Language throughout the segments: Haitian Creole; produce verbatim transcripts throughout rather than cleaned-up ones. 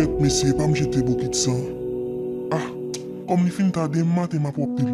Kèt mesye, pa m jete bokit sa. Ah, kòm li fin ta demen maten, m ap wè pil.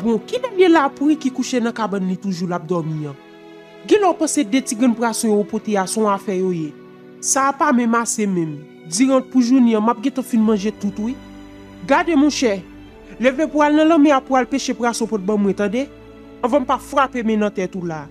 Bon, kilè l ye lapri ki kouche nan kabann li toujou l ap dòmi an? Genlè w panse de ti grenn pwason yo pote a se yon afè yo ye. Sa a pa menm ase menm. Dirant pou jounen an, m ap gentan fin manje tout wi. Gade monchè, leve pou al nan lanmè a pou al peche pwason pou t ban mwen, tande? Anvan m pa frape men nan tèt ou la.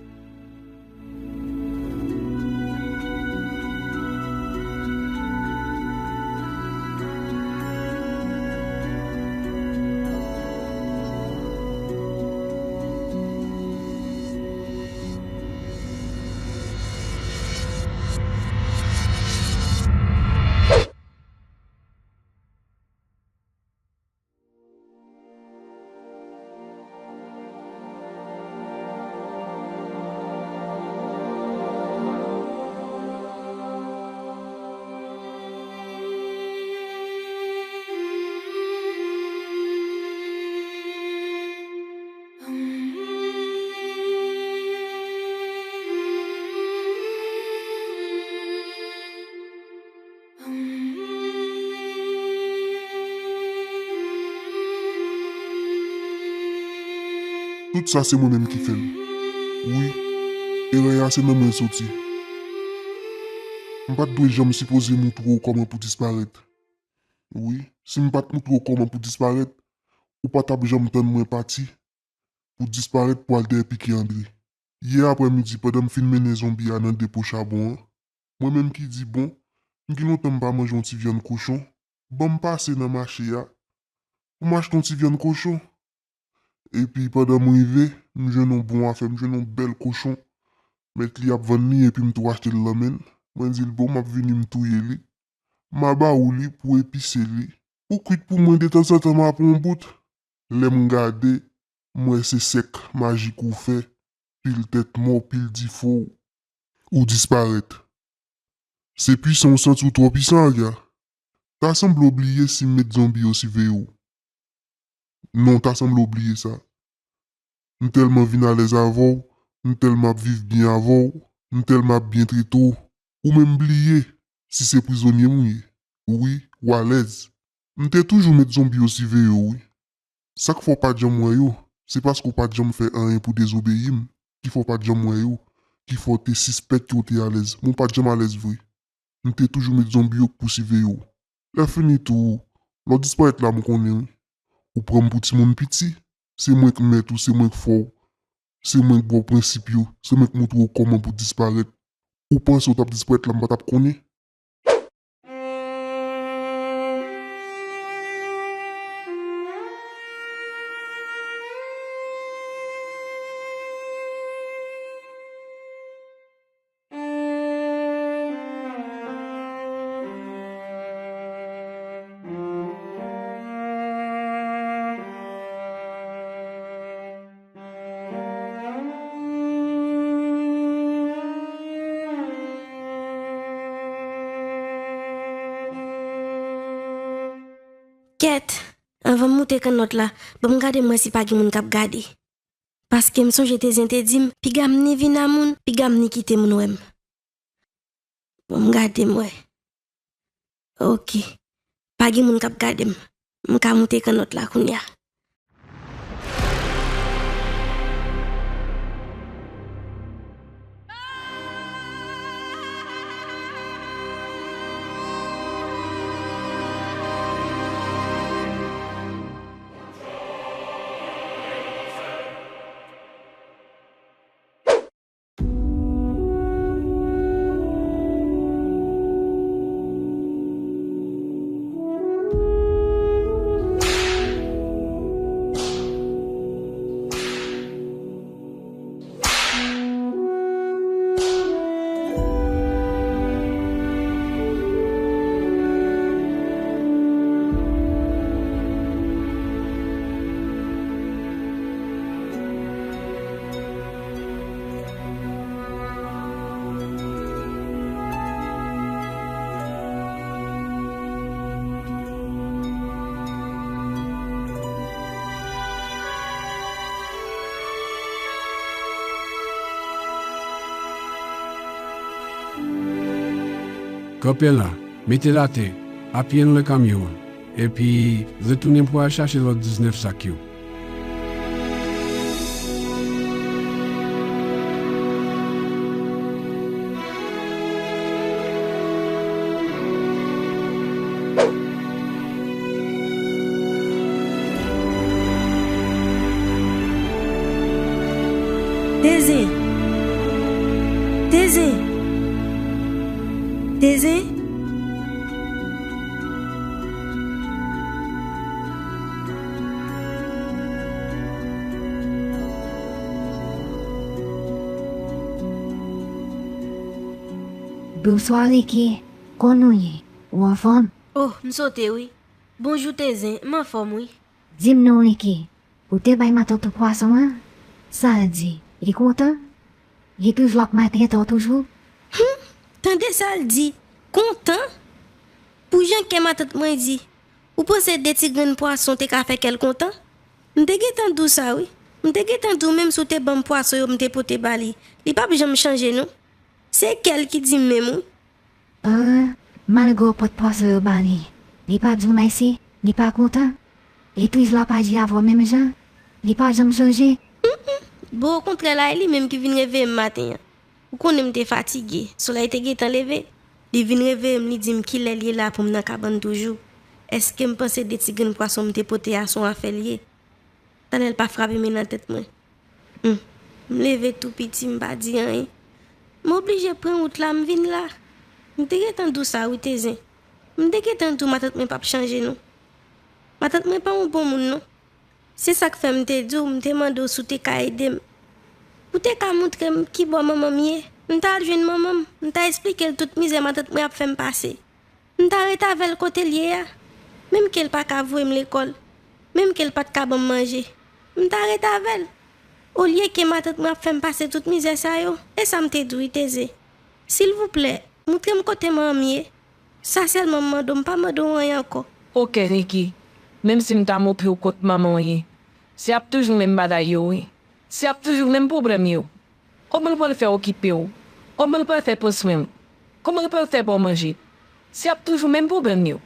Tout sa se mwen menm ki fè l. Wi, erè a se nan mwen l soti. M pa t dwe janm sipoze moutre w kòman pou disparèt. Wi, si m pa t moutre w kòman pou disparèt, ou pa t ap janm tann mwen pati pou disparèt pou al dèyè Pike Andre. Yè aprèmidi, pandan m fin mennen zonbi a nan depo chabon an, mwen menm ki di, bon, m gen lontan m pa manje yon ti vyann kochon, ban m pase nan mache a pou m achte yon ti vyann kochon. Epi pandan m rive, m jwenn yon bon afè, m jwenn yon bèl kochon. Mèt li ap vann li epi m tou achte l nan men l. Mwen di l, bon, m ap vini m touye li. M a ba ou li pou w epise li. Ou kwit pou mwen, detanzantan m a pran yon bout. Lè m gade, m wè se sèk majik ou fè, pil tèt mò, pil difo, ou disparèt. Se pwisan, ou santi w twò pwisan, Arya. Ta sanble w bliye si m met zonbi yo siveye w. Non, ta sanble w bliye sa. M tèlman vin alèz avè w, m tèlman ap viv byen avè w, m tèlman ap byen trete w, ou menm bliye si se prizonye m ou ye. Wi, w alèz. M te toujou met zonbi yo siveye w, wi. Sa k fè w pa t janm wè yo, se paske w pa t janm fè anyen pou dezobeyi m, ki fè w pa t janm wè yo, ki fè w te sispèk ke w te alèz, men w pa t janm alèz vre. M te toujou met zonbi yo pou siveye w. Lè fini tou, lè w disparèt la, m konnen, wi. Ou pran m pou timoun piti. Se mwen k mèt ou, se mwen k fè w, se mwen k ba w prensip yo, se mwen k moutre w kòman pou disparèt. Ou panse w t ap disparèt la, m pa t ap konnen? Kèt, anvan m moute kannòt la, ban m gade m wè si pa gen moun k ap gade. Paske m sonje Tezyen te di m, piga m ni vin a moun, piga m ni kite moun wè m. Bon, m gade m wè. Oke. Pa gen moun k ap gade m. M ka moute kannòt la kounye a. Kanpe la, mete l atè, apiye l nan kamyon an, epi retounen pou al chache lòt diznèf sak yo. Tezin! Tezin! Tezin! Bonswa, Ricky. Kòman w ye? Ou anfòm? Oh, m sote wi. Bonjou, Tezin. M anfòm wi. Di m non, Ricky. Ou te bay matant ou pwason an? Sa l di? Li kontan? Li toujou ap maltrete w toujou? Hum! Tande sa l di? Kontan? Pou jan kè matant mwen di, ou panse de ti grenn pwason te ka fè kè l kontan? M te gentan di w sa wi. M te gentan di w menm si w te ban m pwason yo m te pote ba li, li p ap janm chanje non. Se kè l ki di m menm wi. Ah, malgre w pot pwason yo ba li, li pa di w mèsi, li pa kontan. Li toujou ap aji avè w menm jan, li pa janm chanje. Bon, okontrè la, e li menm ki vin reveye m maten an. Ou konnen m te fatige, solèy te gentan leve. Li vin reveye m, li di m kilè l ye la pou m nan kabann toujou. Èske m panse de ti grenn pwason m te pote a se yon afè l ye? Talè l pa frape men nan tèt mwen. Hum, m leve tou piti, m pa di anyen. M oblije pran wout la, m vin la. M te gentan di w sa wi, Tezin. M te gentan di w matant mwen p ap chanje non. Matant mwen pa yon bon moun non. Se sa k fè m te di w, m te mande w si w te ka ede m. Ou te ka montre m ki bò manman m ye. M ta al jwenn manman m, m ta esplike l tout mizè matant mwen ap fè m pase. M ta ret avè l kote l ye a. Menm ke l pa ka voye m lekòl, menm ke l pa t ka ban m manje, m ta ret avè l. Olye ke matant mwen ap fè m pase tout mizè sa yo, e sa m te di w wi, Tezin. Silvouplè, montre m kote manman m ye. Sa sèlman m mande w, m pa mande w anyen ankò. Oke, Ricky. Menm si m ta montre w kot manman w ye, se ap toujou menm bagay yo wi. Se ap toujou menm pwoblèm yo. Kòman l pral fè okipe w? Kòman l pral fè pran swen w? Kòman l pral fè ba w manje? Se ap toujou menm pwoblèm yo.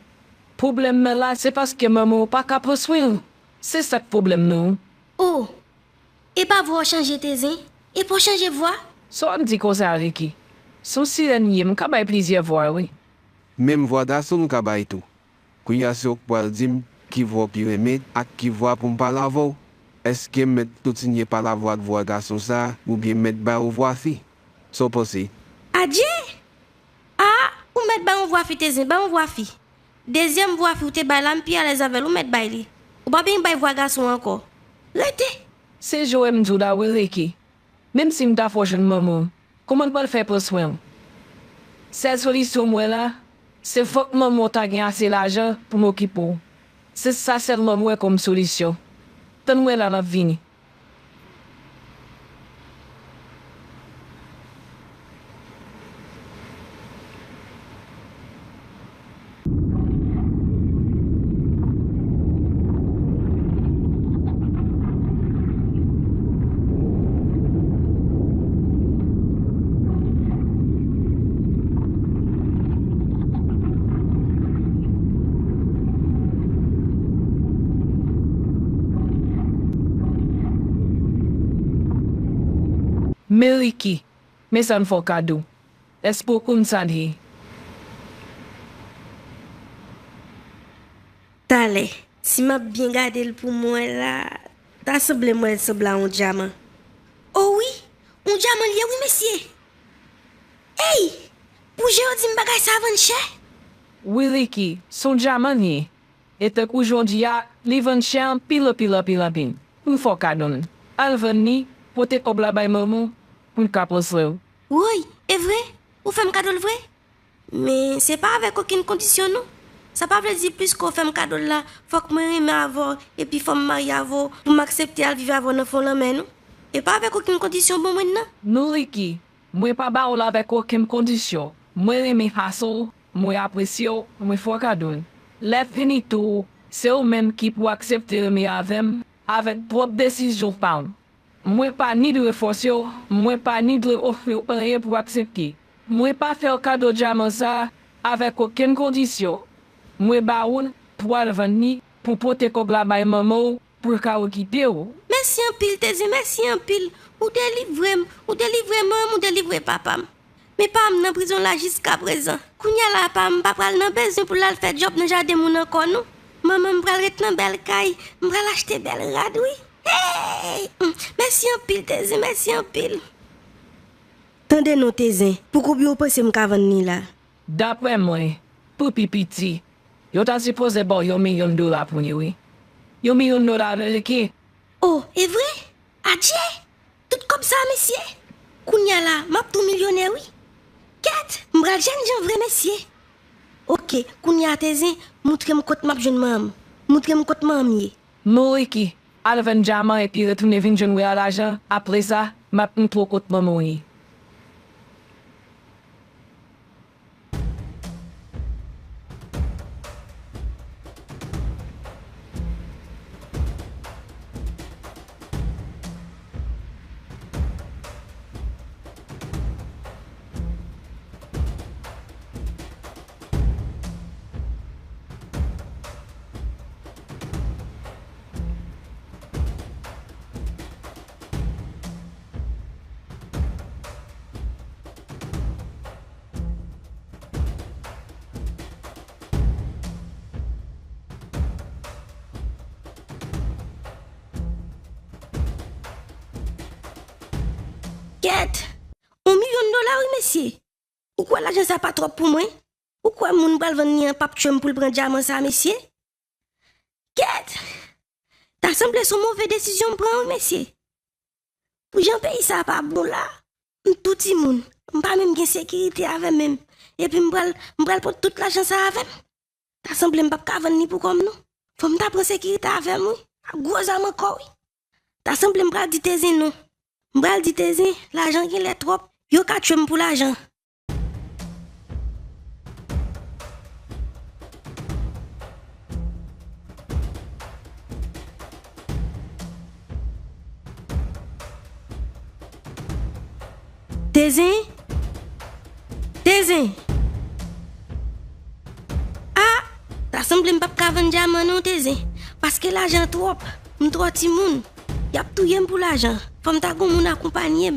Pwoblèm nan la, se paske manman w pa ka pran swen w. Se sa k pwoblèm nan wi. Oh! E pa vwa w chanje, Tezin? E pa w chanje vwa? Sa w ap di konsa, Ricky? Se yon sirèn m ye, m ka bay plizyè vwa wi. Menm vwa gason m ka bay tou. Kounye a se ou k pral di m ki vwa w pi renmen ak ki vwa pou m pale avè w. Èske m mèt kontinye pale avè w ak vwa gason sa a oubyen m mèt ba ou vwa fi? Sa w panse? Adje! A! Ou mèt bay yon vwa fi, Tezin, bay yon vwa fi. Dezyèm vwa fi w te bay la, m pi alèz avè l, ou mèt bay li. Ou pa bezwen bay vwa gason ankò. Rete! Se jan w wè m di w la wi, Ricky. Menm si m ta fè w jwenn manman w, kòman l pral fè pran swen w? Sèl solisyon m wè la, se fòk manman w ta gen ase lajan pou l okipe w. Se sa sèlman m wè kòm solisyon. Tann mwen la, m ap vini. Men Ricky, men sa m fè w kado. Èske w konn sa l ye? Talè, si m ap byen gade l pou m wè la, ta sanble m wè l sanble a yon dyaman. O wi, yon dyaman l ye wi, mesye! Ey! Pou jan yo di m bagay sa vann chè? Wi, Ricky, se yon dyaman l ye. E tankou jan w di a, li vann chè anpil, anpil, anpil, anpil. M fè w kado l. Al vann li, pote kòb la bay manman w pou l ka pran swen w. Woy, e vre? Ou fè m kado l vre? Men se pa avèk okenn kondisyon non. Sa pa vle di piske w fè m kado l la, fòk mwen renmen avè w, epi fò m marye avè w pou m aksepte al viv avè w nan fon lanmè non. E pa avèk okenn kondisyon bon mwen nan. Non Ricky, mwen pa ba w l avèk okenn kondisyon. Mwen renmen fason w, mwen apresye w, mwen fè w kado l. Lè fini tou, se ou menm ki pou aksepte renmen avè m avèk pwòp desizyon pa w. Mwen pa ni dwe fòse w, mwen pa ni dwe ofri w anyen pou w aksepte. Mwen pa fè w kado dyaman sa a avèk okenn kondisyon. Mwen ba ou l pou w al vann li, pou w pote kòb la bay manman w, pou l ka okipe w. Mèsi anpil, Tezin, mèsi anpil. Ou delivre m, ou delivre manman m, ou delivre papa m. Men pa m nan prizon la jiskaprezan. Kounye a la, pa m pa pral nan bezwen pou l al fè djòb nan jaden moun ankò, non. Manman m pral ret nan bèl kay, m pral achte bèl rad, wi. Hey! Hum, mèsi anpil, Tezin, mèsi anpil. Tande non, Tezin, pou konbyen w panse m ka vann li la? Daprè mwen, pou pi piti, yo ta sipoze ba w yon milyon dola pou li, wi. Yon milyon dola ameriken. Oh, e vre? Adje! Tout kòb sa a, mesye! Kounye a la, m ap tou milyonè, wi. Kèt, m pral jènjan vre, mesye. Oke, kounye a, Tezin, moutre m kot m ap jwenn manman m. Moutre m kot manman m ye. Non, Ricky, al vann dyaman epi retounen vin jwenn mwen a lajan. Apre sa, m ap montre w kot manman w ye. Kèt! Yon milyon dola, wi, mesye! Ou kwè lajan sa pa twòp pou mwen? Ou kwè moun pral vann li an p ap tchwe m pou l pran dyaman sa, mesye? Kèt! Ta sanble se yon move desizyon m pran, wi, mesye. Pou jan peyi sa pa bon la, m tou timoun, m pa menm gen sekirite avè m menm. Epi m pral, m pral pot tout lajan sa avè m. Ta sanble m p ap ka vann li pou kò m, non. Fò m ta pran sekirite avè m, wi. Ak gwo zam ankò, wi. Ta sanble m pral di Tezin non. M pral di Tezin, lajan genlè twòp. Yo ka tchwe m pou lajan. Tezin? Tezin? Ah! Ta sanble m p ap ka vann dyaman non, Tezin. Paske lajan twòp. M twò timoun. Y ap touye m pou lajan. Fò m ta gon moun akonpanye m.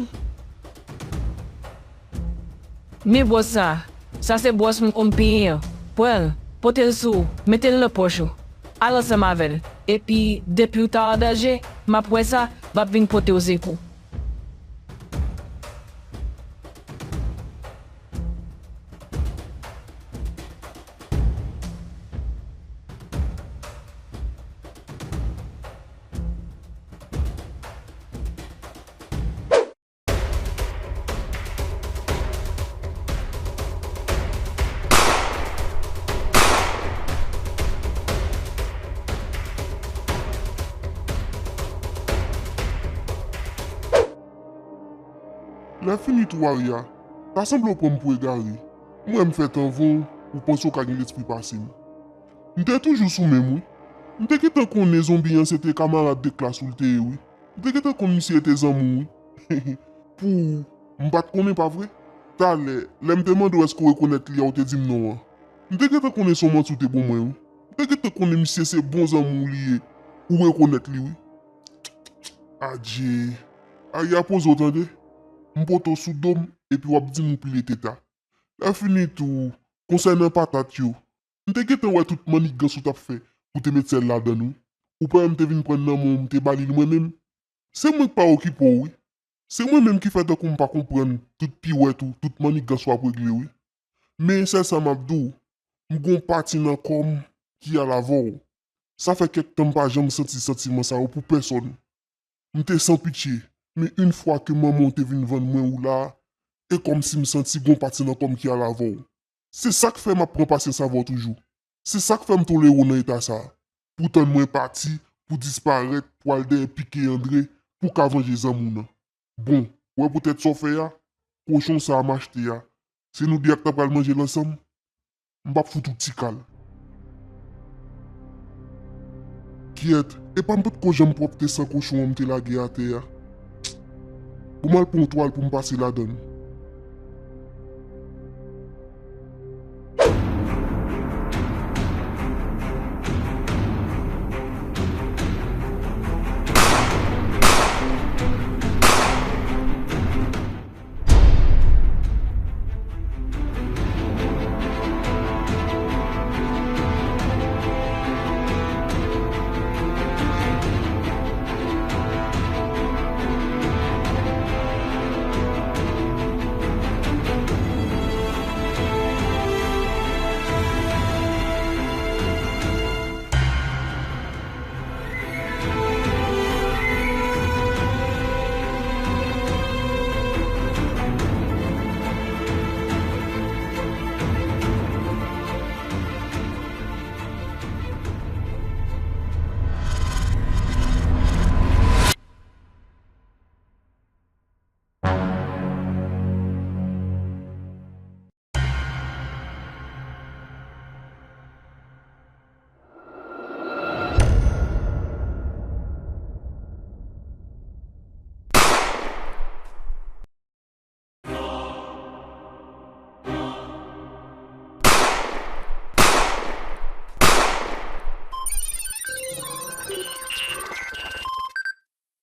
Men bwòs sa. Sa se bwòs m konn penyen an. Pran l, pote l sou ou, mete l nan pòch ou. Al ansanm avè l. Epi, depi w ta an danje, m ap wè sa, m ap vin pote w sekou. Lè fini tou, Aria, ta sanble w pran m pou egare. M wè m fèt anvan w, ou panse w ka gen lespri pase m. M te toujou sou men m, wi. M te gentan konnen zonbi an se te kamarad de klas ou l te ye, wi. M te gentan konn misye te zanmi w, wi. Pou ou, m pa t konnen, pa vre? Talè, lè m te mande w èske w rekonèt li a, ou te di m non an. M te gentan konnen se yon manti w te ban mwen, wi. M te gentan konnen misye se bon zanmi w li ye, ou rekonèt li, wi. Adje. Aria, poze w, tande. M pote w sou do m, epi w ap di m ou pile teta. Lè fini tou, konsènan patat yo, m te gentan wè tout mannigans ou t ap fè pou te met sèl ladan l, wi. Ou pa wè m te vin pran nan men w, m te ba li l mwen menm? Se mwen k pa okipe w, wi. Se mwen menm ki fè tankou m pa konprann tout piwèt ou, tout mannigans w ap regle, wi. Men sèl sa m ap di w, m gon pati nan kò m ki al avè w. Sa fè kèk tan m pa janm santi santiman sa yo pou pèsòn. M te san pitye, men yon fwa ke manman w te vin vann mwen ou la, e kòmsi m santi gon pati nan kò m ki al avè w. Se sa k fè m ap pran pasyans avè w toujou. Se sa k fè m tolere w nan eta sa a. Pou tann mwen pati, pou disparèt, pou al dèyè Pike Andre, pou w ka vanje zanmi w nan. Bon, w wè poutèt sa w fè a, kochon sa a m achte a, se nou de a k ta pral manje l ansanm. M p ap fout ou ti kal. Kyèt, epa m potko janm pwòpte san kochon an m te lage atè a. Bon, m al pran yon twal pou m pase ladan l.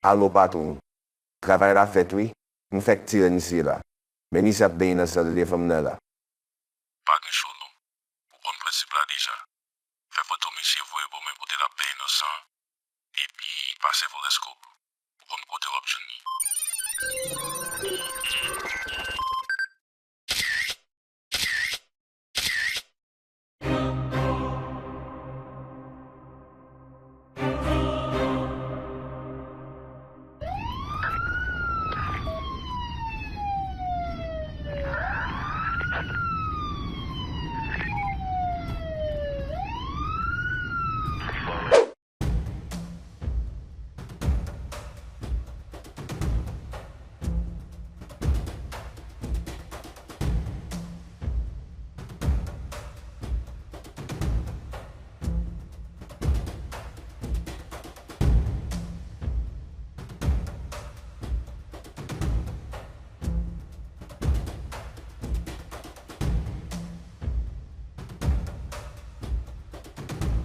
Alo patwon. Travay la fèt wi. M fèk tire misye la. Men misye ap benyen nan sèl de fanm nan la. Pa gen cho non. Ou konn prensip la deja. Fè foto misye voye pou mwen kote l ap benyen nan san an. Epi pase Forest Gump. Ou konn kote w ap jwenn li.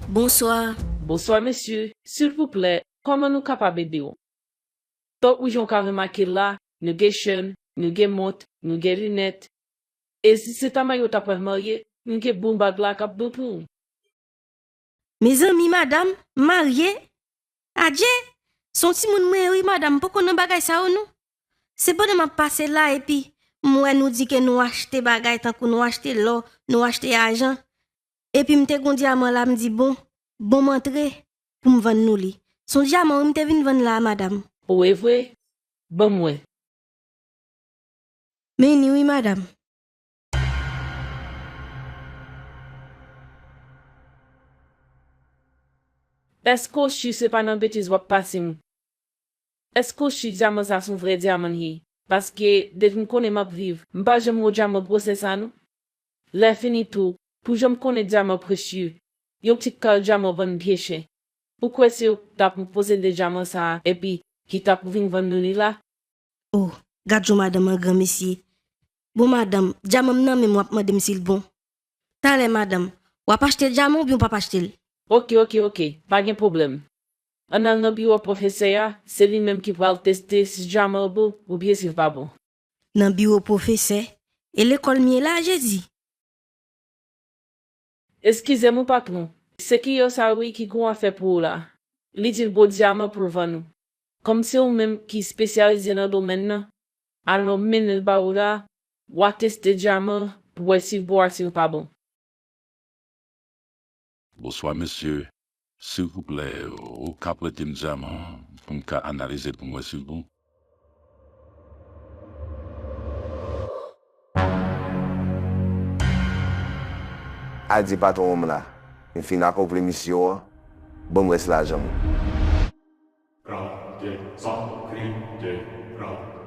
Bonswa. Bonswa mesye, silvouplè, kòman nou kapab ede w? Tankou jan w ka remake la, nou gen chèn, nou gen mont, nou gen linèt. E si se ta mayo w ta pral marye, nou gen bon bag la k ap bon pou ou. Mezanmi, madanm, m marye? Adje! Se yon timoun mwen ye wi, madanm, m poko nan bagay sa yo non. Se pandan m ap pase la epi m wè nou di ke nou achte bagay tankou nou achte lò, nou achte ajan. Epi m te gon dyaman la, m di bon, bon m antre pou m vann nou li. Se yon dyaman wi m te vin vann la a, madanm. Ou e vre? Ban m wè. Men ni wi, madanm. Èske w si se pa nan betiz w ap pase m? Èske w si dyaman sa se yon vrè dyaman l ye? Paske depi m konnen m ap viv, m pa janm wè dyaman gwosè sa non. Lè fini tou, pou jan m konnen dyaman presye, yon ti kal dyaman vann byen chè. Ou kwè se ou k t ap posede dyaman sa a epi ki t ap vin vann nou li la? O, gad jan madanm an gran mesye. Bon madanm, dyaman m nan men m w ap mande m si l bon. Talè madanm, w ap achte dyaman oubyen w p ap achte l? Oke, oke, oke, pa gen pwoblèm. Ann al nan biwo pwofesè a, se li menm ki pral teste si dyaman an bon oubyen si l pa bon. Nan biwo pwofesè? E lekòl m ye la, Jezi? Eskize m wi patwon, se kiyè sa wi ki gon afè pou ou la. Li di l bon dyaman pou l vann ou. Kòm se ou menm ki espesyalize nan domèn nan, alò m mennen l ba ou la, w a teste dyaman pou w wè si l bon a si l pa bon. Bonswa mesye, silvouplè, ou ka prete m dyaman an pou m ka analize l pou m wè si l bon? Al di patwon an m la, m fin akonpli misyon an, ban m rès lajan m. Prate, sa, krite, prate.